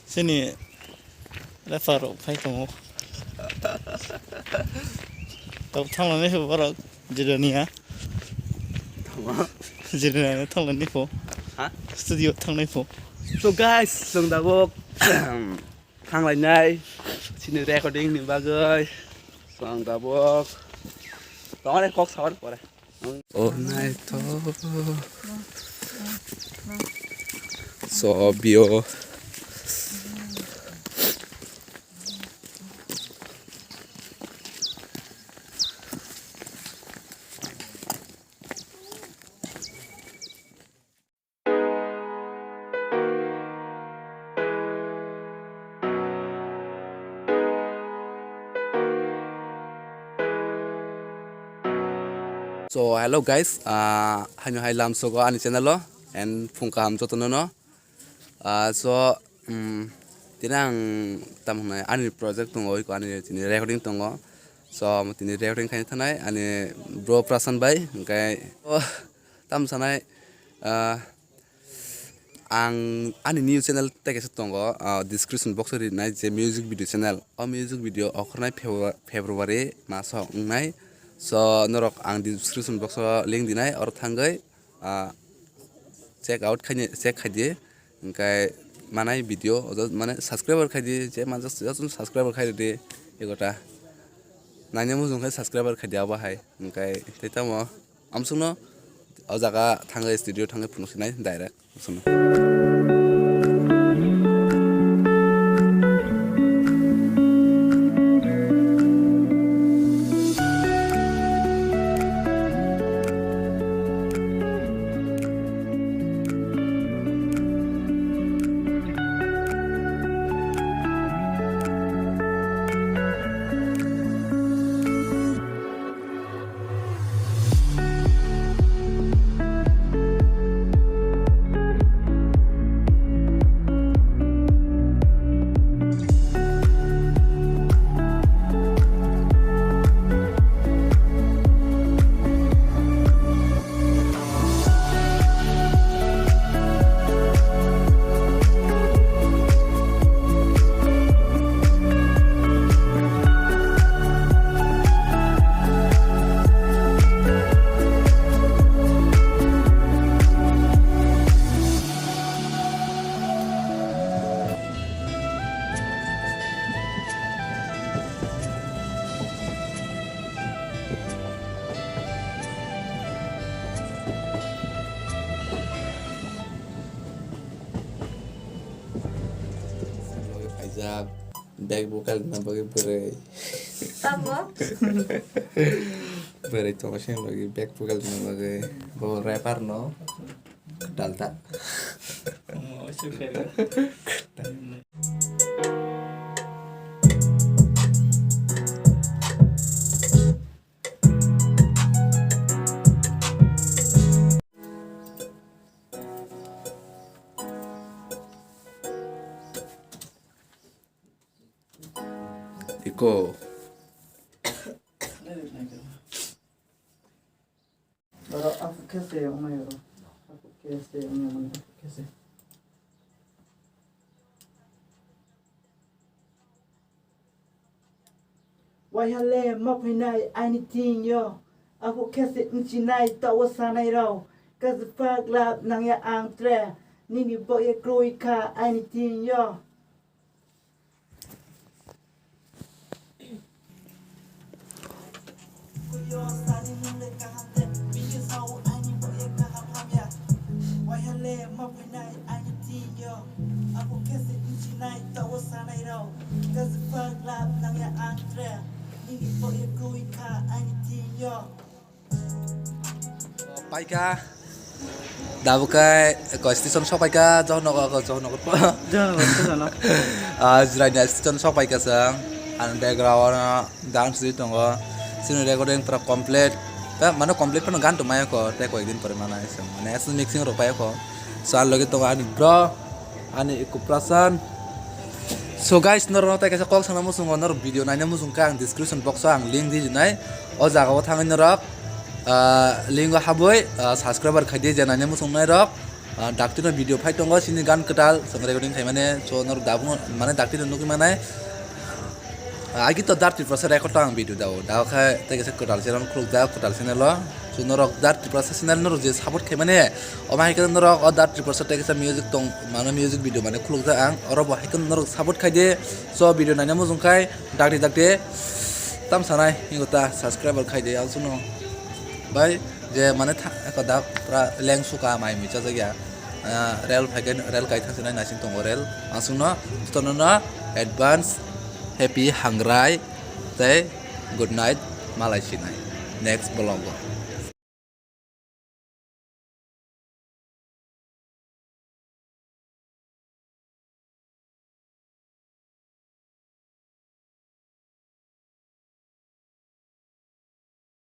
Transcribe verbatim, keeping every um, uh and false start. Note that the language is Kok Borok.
Chini rapper rok phai tongo. Tok thanglaini pho borok jiraniya. Jiraniya thanglaini pho. Ha? Studio thangnai pho. So guys, chwng tabuk thanglainai chini recording ni bagwi. Chwng tabuk. Tongre kok sabar pore. O naithok. So, bio. So, hello guys, ah, haino hai lamsogo ani channel o, and phung kaham jotono no. Ah, so, um, tini ang tamo hwnai ani project tongo, iko ani tini recording tongo. So, tini recording khaina thanai ani bro Prasan bai, hwnkhe, oh, tamo sanai, ah, Ang ani new channel tei kaisa tongo, ah, description box o rinai je music video channel. O music video okhornai February, February maso wngnai. So, norok ang description box o link dinai, oro thangwi, ah, check out khaini, check khaidi. Hwnkhe manai video, ojo mane subscriber khaidi, je manjak subscriber khaidi, egota. Naina mujung khe subscriber khaidi abo hai. Hwnkhe tei tamo. Amsukno o jaga thangwi studio thangwi phunuksinai direct. Amsukno. Logi paijak, back vocal na bagwi bwrwi. Tamo? Bwrwi tongo sini logi back vocal na bagwi. Bo rapper no. Dalta. Iko. Oro aphuk khe se wngnai oro. Aphuk khe se wngnai mani aphuk khe se. Waiha le ma phainai aini thing yo. Aphuk khe se wngchinai taoh o sanai rao. Kaisa phak lab nangya ang tre. Nini bok ya kroi kha aini thing yo. Paika. Dabuk khe ko station sok paika, Johornagar, ko Johornagar po. Johornagar station o. Ah, Jirania station sok paika chwng. Ang background o dance di tongo. Sini recording pura complete. Ta mane complete phano gan tongmaya ko, tei koi din pore mana isang. Mane asli mixing rok paya ko. So, ang logi tongo ani bro. Ani iko Prasan. So guys, norok no tai kaisa kok sana muchungo, norok video naina muchung kha ang description box o ang link di nai. O jaga o thangwi norok, ah, link o habwi, ah, subscriber khai di je naina muchung nai rok. Ah, Dakti no video phai tongo, sini gan kwtal chwng recording khaimani, so norok da buno mane Dakti no nugwi manai. Ah, agi to Dar Tripura se record tong ang video dao, dao khe tei kisa kwtal channel khuluk da, kwtal channel o. So norok Dar Tripura se channel norok je support khaimani, omo hai khe norok o Dar Tripura se tei kisa music tong, mane music video mane khuluk da ang, oro bo hai khe norok support khai de. So video naina mujung khai Dakti Dakti tam sanai, ingo ta subscriber khai de ang suno. Bai je mane tha-, eko da pura leng suka mai mui chajak ya. Ah, rel phai khe rel kai thang sinai naising tongo rel. Ang sungno jotono no advance happy hangrai tei good night malai sinai next vlog o.